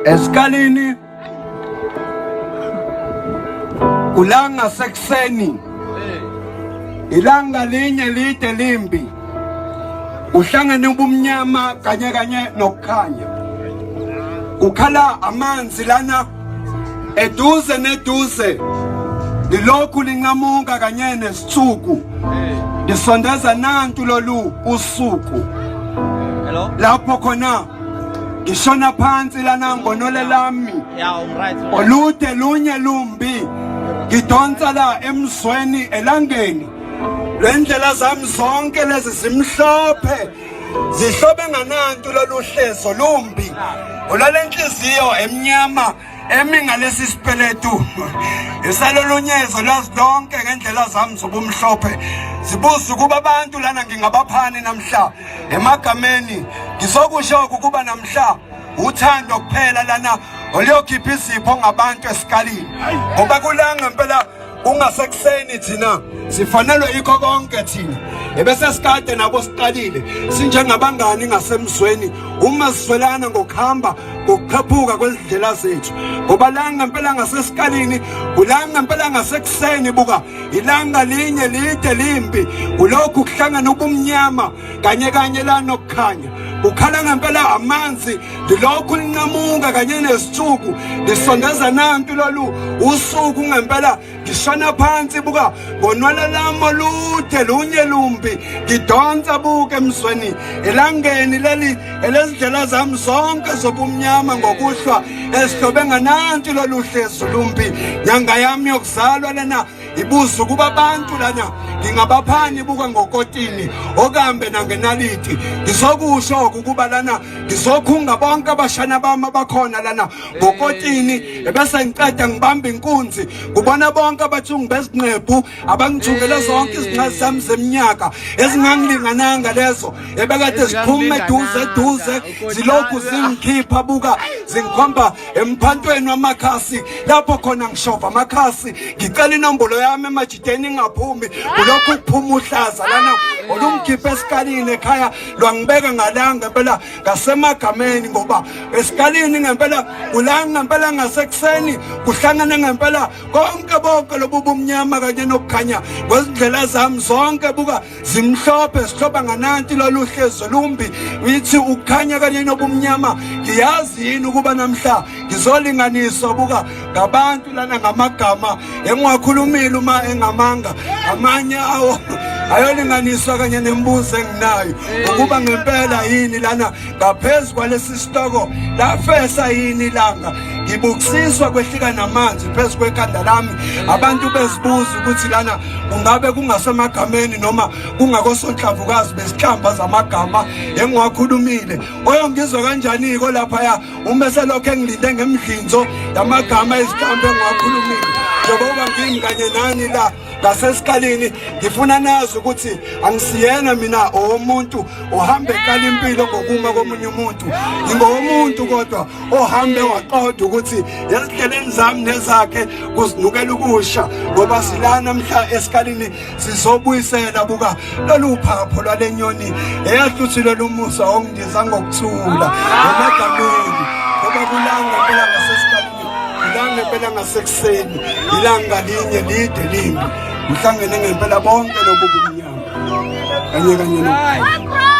Esikalini kulanga sekuseni, ilanga linye lide limbi, uhlangene ubumnyama kanye kanye nokukhanya. Kukhala amanzi lana eduze neduze, lilokhu linqamuka kanye nesithuku, lisondeza nantu lolu usuku lapho khona ngishona phansi lana ngonole lami olude lunye lumbi, ngidonsa la emzweni elangeni lendlela zami zonke lezi zimhlophe zihlobe nganantu lolu hlezo lumbi olwalenhliziyo emnyama emi ngalesi sipeletu esalolunyezo lwazi lonke ngendlela zami zobumhlophe. Zibuza ukuba abantu lana ngingabaphani namhla emagameni. Ngizokusho ukuba namhla uthando kuphela lana oluyokhipha izipho ngabantu esikalini, ngoba kulanga impela kungasekuseni thina sifanelwe yikho konke thina ebese sikade nabo siqalile sinjengabangani ngasemzweni uma sizwelana ngokuhamba ngokuqhephuka kwezindlela zethu, ngoba la ngempela ngasesikalini kula ngempela ngasekuseni, buka ilanga linye lide limbi, kulokhu kuhlangana ubumnyama kanye kanye la nokukhanya. Kukhala ngempela amanzi, lilokhu linqamuka kanye nesithuku, lisondeza nantu lolu usuku ngempela. Ngishona phansi, buka ngonwala lami olude lunye lumbi, ngidonsa buka emzweni elangeni leli elezindlela zami zonke zobumnyama ngokuhlwa esihlobe nganantu lolu hlezu lumbi. Nyanga yami yokuzalwa lena ibuza ukuba abantu lana ngingabaphani, buka ngokotini okambe nangenaliti. Ngizokusho ukuba lana ngizokhunga bonke abashana bami abakhona lana ngokotini, ebese ngiqeda ngibamba inkunzi kubona bonke abathungi bezinqephu abangithungele zonke izinqazi zami zeminyaka ezingangilingananga, lezo ebekade ziphuma eduze eduze zilokhu zingikhipha, buka zingikhomba emphantweni wamakhasi lapho khona ngishova amakhasi, ngicela inombolo yami emajideni ingaphumi, kulokhu kuphuma uhlaza lana olungikhipha esikalini ekhaya lwangibeka ngala ngempela ngasemagameni, ngoba esikalini ngempela kula ngempela ngasekuseni kuhlangane ngempela konke bonke lobu bumnyama kanye nokukhanya kwezindlela zami zonke, buka zimhlophe zihloba ngananti lolu hlezo lumbi. Uyithi ukukhanya kanye nobumnyama, ngiyazi yini ukuba namhla ngizolinganiswa, buka ngabantu lana ngamagama engiwakhulumile uma engamanga amanye awo ayolinganiswa kanye nemibuzo enginayo ukuba ngempela yini lana ngaphezu kwalesi sitoko lafesa yini ilanga. Ngibukisiswa kwehlika namanzi phezu kwekhanda lami, abantu bezibuza ukuthi lana kungabe kungasemagameni noma kungakosonhlamvukazi bezihlamba zamagama engiwakhulumile. Oyongizwa kanjani-ko laphaya uma selokhu engilinde ngemdlinzo yamagama ezihlamba engiwakhulumile, njengoba ngimi kanye nani la ngasesikalini? Ngifuna nazi ukuthi angisiyena mina owomuntu ohambe eqala impilo ngokuma komunye umuntu. Ngingowomuntu kodwa ohambe waqonda ukuthi ezindleleni zami nezakhe kuzinukela ukusha, ngoba silana mhla esikalini sizobuyisela, buka lolu phapho lwale nyoni eyahluthile lumusa ongindiza ngokuthula emagameni, ngoba kulanga impela ngasesikalini, ilanga impela ngasekuseni, ilanga linye lide limbi, uhlangene ngempela bonke lobu bumnyama kanye kanye nokukhanya.